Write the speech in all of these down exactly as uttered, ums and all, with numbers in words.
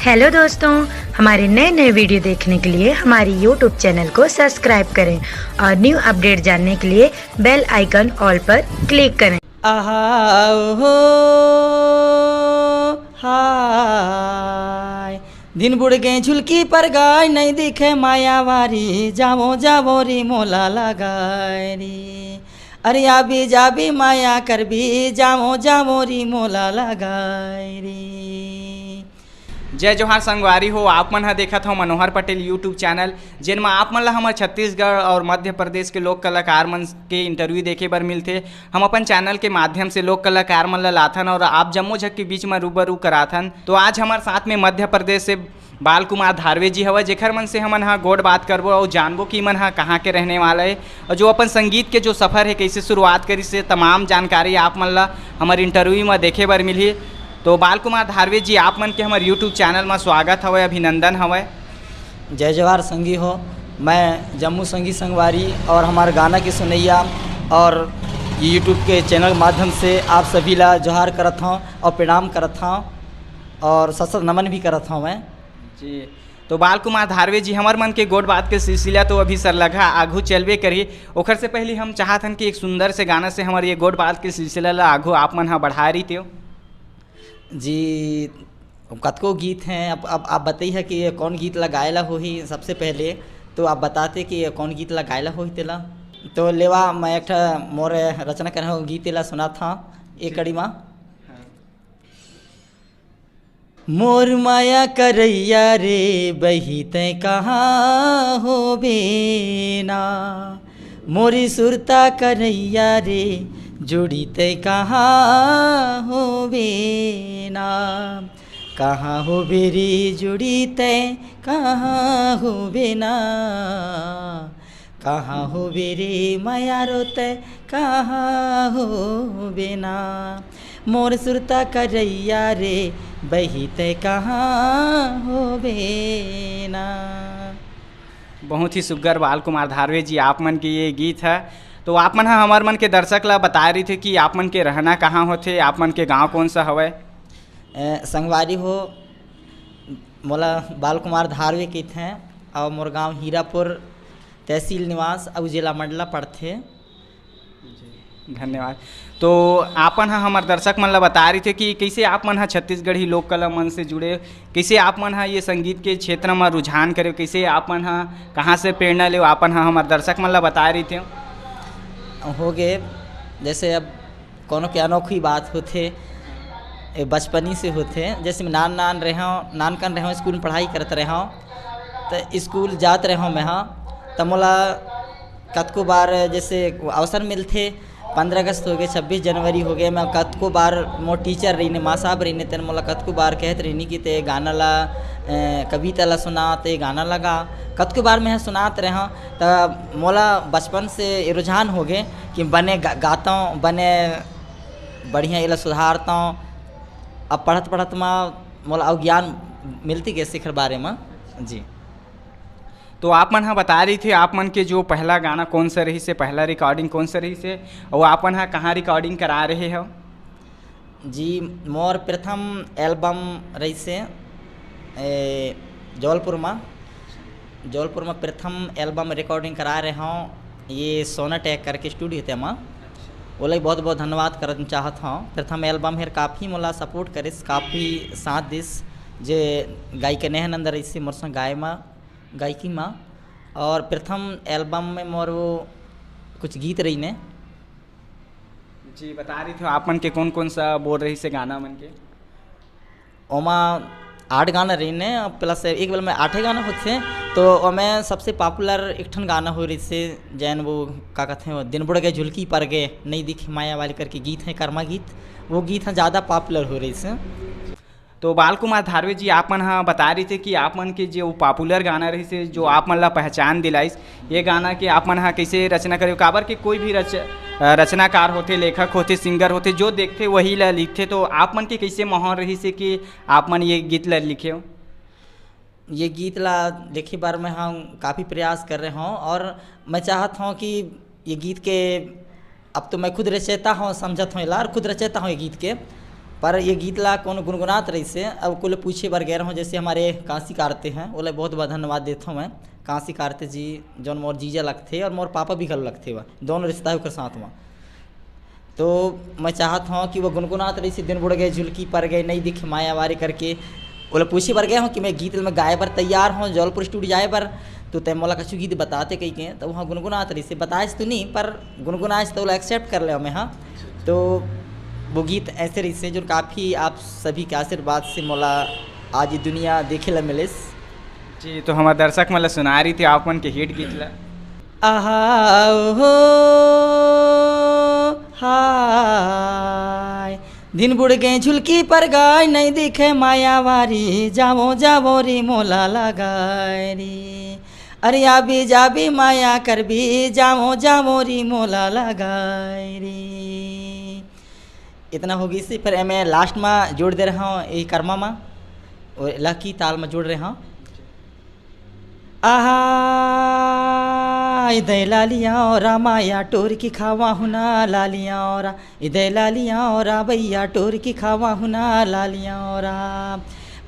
Hello दोस्तों, हमारे नए नए वीडियो देखने के लिए हमारी यूट्यूब चैनल को सब्सक्राइब करें और न्यू अपडेट जानने के लिए बेल आइकन ऑल पर क्लिक करें। आहा, ओहो, हाय। दिन बुड़ गए झुलकी पर गाय, नहीं दिखे मायावारी, जावो जावो री मोला लगाय री। अरे आबी जाबी माया करबी, जावो जावो री मोला लगाय री। जय जोहार संगवारी हो, आप मन ह देखत हो मनोहर पटेल यूट्यूब चैनल, जेन म आप मन ल हमर छत्तीसगढ़ और मध्य प्रदेश के लोक कलाकार मन के इंटरव्यू देखे बर मिलथे। हम अपन चैनल के माध्यम से लोक कलाकार मन ल लाथन और आप जम्मो झक के बीच म रूबरू कराथन। तो आज हमर साथ में मध्य प्रदेश से बाल कुमार धारवे जी हवय, जेखर मन से हमन ह गोठ बात करबो और जानबो कि मन ह कहाँ के रहने वाला है और जो अपन संगीत के जो सफर है, कैसे शुरुआत करिस हे, तमाम जानकारी आप मन ल हमर इंटरव्यू म देखे बर मिलही। तो बाल कुमार धारवे जी, आप मन के हमर यूट्यूब चैनल म स्वागत हवय, अभिनंदन हवय। जय जोहार संगी हो, मैं जम्मू संगी संगवारी और हमारे गाना के सुनैया और ये यूट्यूब के चैनल के माध्यम से आप सभी ला जोहार करत हूँ और प्रणाम करत हूँ और सत सत नमन भी करत हूँ मैं। जी, तो बाल कुमार धारवे जी, हमर मन के गोठ बात के सिलसिला तो अभी सरलघा आघू चलबे करही। ओखर से पहले हम चाहत हन कि एक सुंदर से गाना से हमर ये गोठ बात के सिलसिला ला आघू आप मन ह बढ़ा रही तेव। जी, कतको गीत हैं। अब, अब आप बताइए कि ये कौन गीत ला गाए ला होही। सबसे पहले तो आप बताते कि ये कौन गीत ला गाए ला होही तेला। तो लेवा, मैं एक ठा मोर रचना करे हूँ, गीत ला सुनात हूँ एक कड़ी मा। हाँ। मोर माया करैया रे बही तैं कहाँ होबे ना, मोरी सुरता करैया रे जुड़ी तैं कहाँ होबे ना, कहाँ होबे रे जुड़ी तैं कहाँ होबे ना, कहाँ होबे रे मयारो तैं कहाँ होबे ना, मोर सुरता करैया रे बही तैं कहाँ होबे ना। बहुत ही सुग्घर बाल कुमार धारवे जी, आप मन के ये गीत है। तो आप मन ह हमर मन के दर्शक ला बता रही थे कि आप मन के रहना कहाँ होथे, आप मन के गांव कौन सा हवय? ए, संगवारी हो, मोला बाल कुमार धारवे कहिथे और मोर गांव हीरापुर, तहसील निवास अउ जिला मंडला पड़थे। जी, धन्यवाद। तो आप मन ह हमर दर्शक मन ला बता रही थे कि कैसे आप मन ह छत्तीसगढ़ी लोक कला मन से जुड़े, कैसे आप मन ह ये संगीत के क्षेत्र म रुझान करे, कैसे आप मन ह कहाँ से प्रेरणा ले, आप मन ह हमर दर्शक मन ला बता रही थे। हो गे, जैसे अब कोनो के अनोखी बात होथे, ए, बचपनी से होथे। जैसे मैं नान नान रहेंव, नान कन रहेंव, स्कूल में पढ़ाई करत रहेंव, त स्कूल जात रहेंव मैं ह, त मोला कतको बार जैसे अवसर मिलथे, पंद्रह अगस्त हो गए, छब्बीस जनवरी हो गए, मैं कतको बार मोर टीचर रहिने, माँ साहब रहिने, तेन मोला कतको बार कहत रहिनी कि ते गाना ला, ए, कविता ला सुना, ते गाना ला गा। कतको बार मैं ह सुनात रहेंव, त मोला बचपन से ए रुझान हो गए कि बने गा-, गातंव, बने बढ़िया एला सुधारतंव। अब पढ़त पढ़त म मोला अउ ज्ञान मिलती गे एखर बारे म। जी। तो आप मन ह बता रही थे, आप मन के जो पहला गाना कौन सा रहिस हे, पहला रिकॉर्डिंग कौन सा रहिस हे, अउ आप मन ह कहाँ रिकॉर्डिंग करा रहे हो? जी, मोर प्रथम एल्बम रहिस हे, ए, जबलपुर म। जबलपुर म प्रथम एल्बम रिकॉर्डिंग करा रहे हौं, ये सोनाटेक करके स्टूडियो ते म। ओला बहुत बहुत धन्यवाद करना चाहत हौं। प्रथम एल्बम हेर काफ़ी मोला सपोर्ट करिस, काफ़ी साथ दिस, जे गायिका नेहा नंद रहिस हे मोर संग गाए म, गायकी म। और प्रथम एल्बम में मोर वो कुछ गीत रहिने। जी, बता रही थे आप मन के कौन कौन सा बोल रहिस हे गाना मन के? ओमा आठ गाना रहिने, प्लस एक बेल में आठे गाना होथे, तो ओमे सबसे पॉपुलर एक ठन गाना हो रहिस हे, जैन वो का कहथे, वो दिन बुड़ गए झुलकी पर गए, नहीं दिखे माया वाली करके गीत है, कर्मा गीत, वो गीत ह ज़्यादा पॉपुलर हो रहिस हे। तो बाल कुमार धारवे जी, आप मन ह बता रही थे कि आप मन के जो पॉपुलर गाना रहिस हे, जो आप मन ला पहचान दिलाइस, ये गाना के आप मन ह कैसे रचना करे? काबर के कोई भी रच-, अ, रचनाकार होथे, लेखक होथे, सिंगर होथे, जो देखथे वही ला लिखथे। तो आप मन के कैसे माहौल रहिस हे कि आप मन ये गीत ला लिखे हो? ये गीत ला लिखे बर मैं ह काफ़ी प्रयास कर रहे हौं और मैं चाहत हौं कि ये गीत के, अब तो मैं खुद रचयिता हौं, समझत हौं एला, और खुद रचयिता हौं ये गीत के, पर ये गीत ला कौन गुनगुनात रहिसे, अब कोई ले पूछे बर गए रहूँ, जैसे हमारे कांसी कारते हैं, ओला बहुत बहुत धन्यवाद देता हूँ मैं। कांसी कारते जी, जौन मोर जीजा लगथे और मोर पापा भी घलो लगथे, वह दोनों रिश्ता है ओकर साथ में। तो मैं चाहत हूँ कि वो गुनगुनात रहिसे, "दिन बुड़ गए, झुलकी पर गए, नहीं दिखे माया वारी" करके। ओला पूछे बर गए हूँ कि मैं गीत में गाए बर तैयार हूँ जौलपुर स्टूडियो जाए बर, तो तै मोला कछु गीत बताते कही के। तो वहाँ गुनगुनात रहिसे, बताएस तो नहीं, पर गुनगुनाएस तो ओला एक्सेप्ट कर ले मैं, हाँ। तो वो गीत ऐसे रहिसे जो काफ़ी आप सभी के आशीर्वाद से मोला आज ये दुनिया देखे ला मिलिस। जी, तो हमारे दर्शक मन ला सुना रही थी आप मन के हिट गीत ला। आहा, ओहो, हाय, दिन बुड़ गए, झुलकी पर गाय, नहीं दिखे माया वारी, जावो, जावो रे मोला लगाय रे। अरे आबी, जाबी माया करबी, जावो, जावो रे मोला लगाय रे। इतना हो गई से, फिर मैं लास्ट में जोड़ दे रहा हूँ, ये कर्मा में, और लकी ताल में जोड़ रहा हूँ। आहा, इदय लालिया और माया टोर की खावा हुना लालिया और इदय लालिया और भैया टोर की खावा हुना लालिया और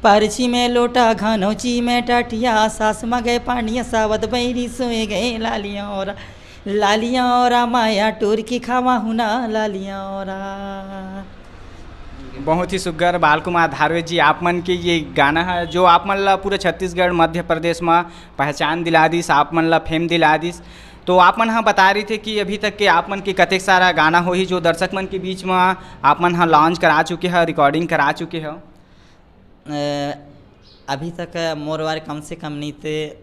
परछी में लोटा, घनौची में टाटिया, सास मगे पानिया, सावत बैरी सोए गए लालिया और, लालिया और माया टोर की खावा हुना लालिया और। बहुत ही सुग्घर बाल कुमार धारवे जी, आप मन के ये गाना है जो आप मन ला पूरे छत्तीसगढ़, मध्य प्रदेश में पहचान दिला दिस, आप मन ला फेम दिला दिस। तो आप मन हाँ बता रही थे कि अभी तक के आप मन के कतेक सारा गाना होही जो दर्शक मन के बीच में आप मन हाँ लॉन्च करा चुके हैं, रिकॉर्डिंग करा चुके हैं? अ, अभी तक मोर वारे कम से कम नहीं ते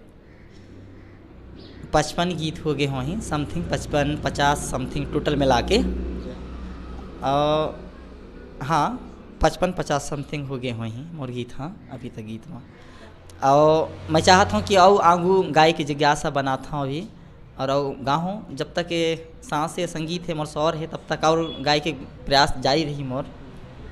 पचपन गीत हो गए होही, समथिंग पचपन, पचास समथिंग टोटल मिला के। और हाँ, पचपन पचास समथिंग हो गए होही मोर गीत, हाँ, अभी तक गीत में। और मैं चाहत हूँ कि अउ आगू गाय के जिज्ञासा बनात हूँ अभी, और अउ गाहूँ। जब तक ये सांस है, संगीत है, मोर सौर है, तब तक और गाय के प्रयास जारी रही मोर।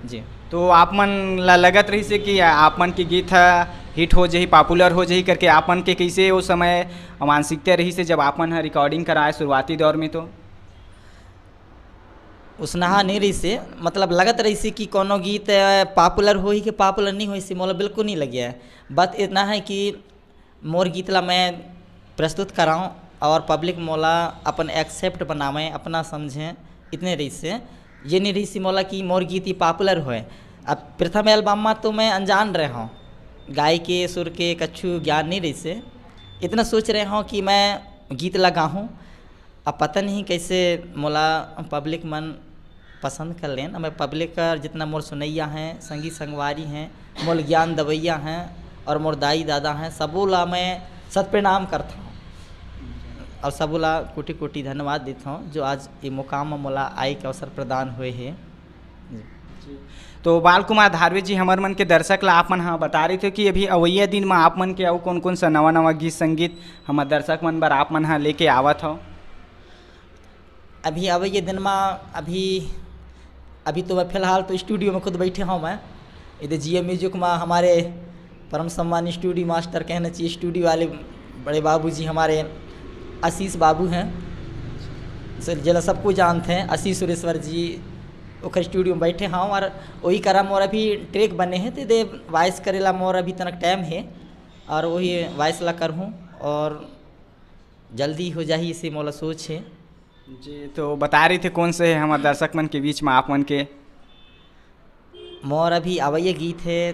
जी। तो आप मन ला लगत रही से कि आप मन के गीत ह हिट हो जाही, पॉपुलर हो जाही करके आप मन के कैसे वो समय मानसिकता रही से जब आप मन ह रिकॉर्डिंग कराए शुरुआती दौर में? तो उसनहा नहीं रही से, मतलब लगत रही से कि कोनो गीत पॉपुलर होही कि पॉपुलर नहीं होही से मोला बिल्कुल नहीं लगे है। बात इतना है कि मोर गीत ला मैं प्रस्तुत कराऊं और पब्लिक मोला अपन एक्सेप्ट बनावे, अपना समझे, इतने रही से। ये नहीं रही से मोला कि मोर गीत ही पॉपुलर होए। अब प्रथम एल्बम में तो मैं अनजान रहे हूँ, गाय के सुर के कछु ज्ञान नहीं रही से। इतना सोच रहे हूँ कि मैं गीत ला गाहूँ। अब पता नहीं कैसे मोला पब्लिक मन पसंद कर लेन। अब मैं पब्लिक का जितना मोर सुनैया हैं, संगी संगवारी हैं, मोर ज्ञान दवैया हैं और मोर दाई दादा हैं, सबो ला मैं सत प्रणाम करता हूँ और सबो ला कोटि कोटि धन्यवाद देता हूँ जो आज ये मुकाम में मोला आए के अवसर प्रदान हुए है। जी। तो बाल कुमार धारवे जी, हमर मन के दर्शक ला आप मन ह बता रहे थे कि अभी अवैया दिन में आप मन के अउ कौन कौन सा नवा नवा गीत संगीत हमर दर्शक मन बर आप मन ह लेके आवत हो? अभी अवैया दिन में अभी, अभी तो मैं फिलहाल तो स्टूडियो में खुद बैठे हूँ मैं। इधर जीएम म्यूजिक में हमारे परम सम्मानी स्टूडियो मास्टर कहना चाहिए, स्टूडियो वाले बड़े बाबू जी हमारे आशीष बाबू हैं, सर, जेला सबको जानते हैं, आशीष सुरेश्वर जी, ओकर स्टूडियो में बैठे हूँ और वही करा मोर अभी ट्रैक बने हैं, तो दे वॉइस करेला मोर अभी तनक टाइम है और वही वॉइस ला करहूँ और जल्दी हो जाही, इसे मोला सोच है। जी, तो बता रहे थे कौन से है हमारे दर्शक मन के बीच में आप मन के? मोर अभी अवैया गीत है,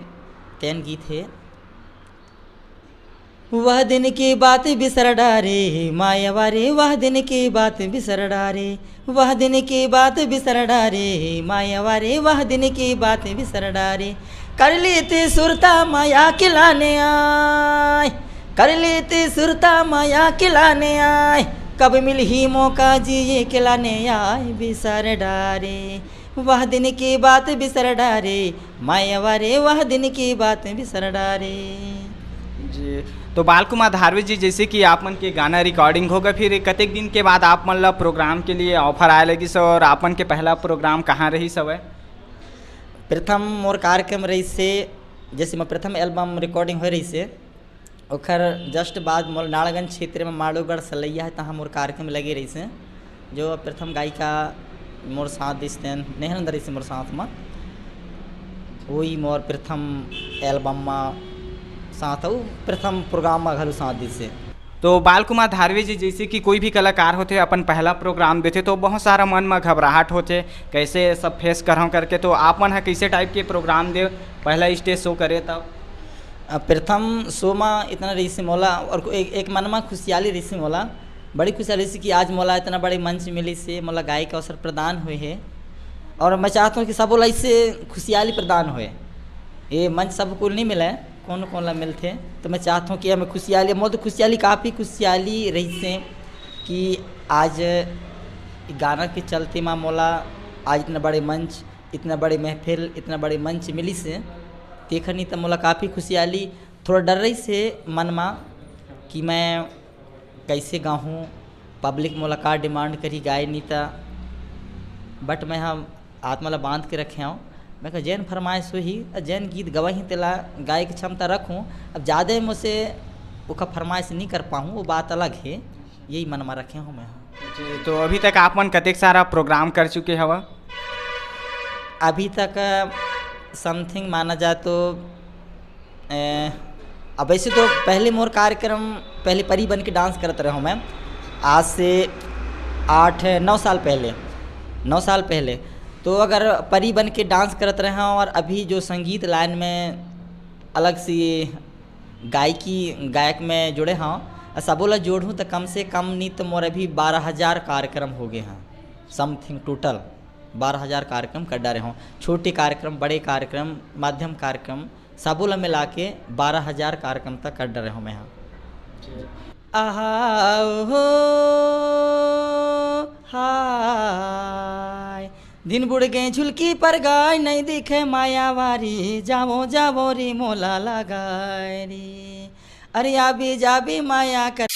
तेन गीत है। वह दिन की बात बिसर डारे मायवा रे, वह दिन की बात बिसर डारे, वह दिन की बात बिसर डारे मायवा रे, वह दिन की बात बिसर डारे। कर ली थी सुरता माया खिलाने आए, कर ली थी सुरता माया खिलाने आए, कब मिल ही मौका जिए खिलाने आए बिसर डारे। वह दिन की बात बिसर डारे मायवा रे, वह दिन की बात बिसर डारे। जी, तो बाल कुमार धारवे जी, जैसे कि आप मन के गाना रिकॉर्डिंग होगा, फिर कतेक दिन के बाद आप मन ला प्रोग्राम के लिए ऑफर आए लगिस और आप मन के पहला प्रोग्राम कहाँ रहिस हवय? प्रथम मोर कार्यक्रम रहिस से, जैसे मैं प्रथम एल्बम रिकॉर्डिंग होए रहिस से, ओखर जस्ट बाद मोर नारायणगंज क्षेत्र में माड़ोगढ़ सलैया है, तहाँ मोर कार्यक्रम लगे रहिस हे, जो प्रथम गायिका मोर साथ दिस तेन नेहन रहिस हे मोर साथ में। वही मोर प्रथम एल्बम मा साथ अउ प्रथम प्रोग्राम मा घलो साथ दिस हे। तो बाल कुमार धारवे जी, जैसे कि कोई भी कलाकार होथे, अपन पहला प्रोग्राम देथे तो बहुत सारा मन मा घबराहट होथे, कैसे सब फेस करहूँ करके। तो आप मन ह कैसे टाइप के प्रोग्राम दे, पहला स्टेज शो करे तब? अ, प्रथम शो मा इतना रहिस हे मोला, और को-, एक, एक मन मा खुशियाली रहिस हे मोला, बड़ी खुशियाली रहिस हे कि आज मोला इतना बड़े मंच मिलिस हे, मोला गाए के अवसर प्रदान होए हे, और मैं चाहत हूँ कि सबो ला इससे खुशियाली प्रदान होए। ये मंच सबको नहीं मिला है, कौन कौन ला मिलथे, तो मैं चाहत हूँ कि हमें खुशियाली, मोर तो खुशियाली, काफ़ी खुशियाली रहिस हे कि आज गाना के चलते मा मोला आज इतना बड़े मंच, इतना बड़े महफिल, इतना बड़े मंच मिलिस हे। तेखर नहीं तो मोला काफ़ी खुशियाली, थोड़ा डर रहिस हे मन मा कि मैं कैसे गाहूँ, पब्लिक मोला का डिमांड करही गाए नहीं त। बट मैं हम आत्मा ला बांध के रखे हूँ, मैं कहा जेन फरमाइश होही, जेन गीत गवाही तेला गाए के क्षमता रखूँ। अब ज़्यादा मोसे ओका फरमाइश नहीं कर पाहूँ, वो बात अलग है, यही मन मा रखे हूँ मैं। जी, तो अभी तक आप मन कतेक सारा प्रोग्राम कर चुके हवा? अभी तक समथिंग माना जाए तो, ए, अब वैसे तो पहले मोर कार्यक्रम, पहले परी बन के डांस करत रहे हूँ मैं, आज से आठ नौ साल पहले, नौ साल पहले। तो अगर परी बन के डांस करत रहे हूँ और अभी जो संगीत लाइन में अलग सी गायकी, गायक में जुड़े हूँ, सबो ला जोड़ूँ तो कम से कम नहीं तो मोर अभी बारह हज़ार कार्यक्रम हो गए हैं, समथिंग टोटल बारह हज़ार कार्यक्रम कर डारे हूँ। छोटे कार्यक्रम, बड़े कार्यक्रम, माध्यम कार्यक्रम, सबो ला मिला के बारह हज़ार कार्यक्रम तक कर डारे हूँ मैं। हाँ, आहा, ओहो, हाय। दिन बुड़ गए झुलकी पर गाय, नहीं दिखे मायावारी, जावो, जावो री मोला लगाए री। अरे आबी, जाबी माया कर।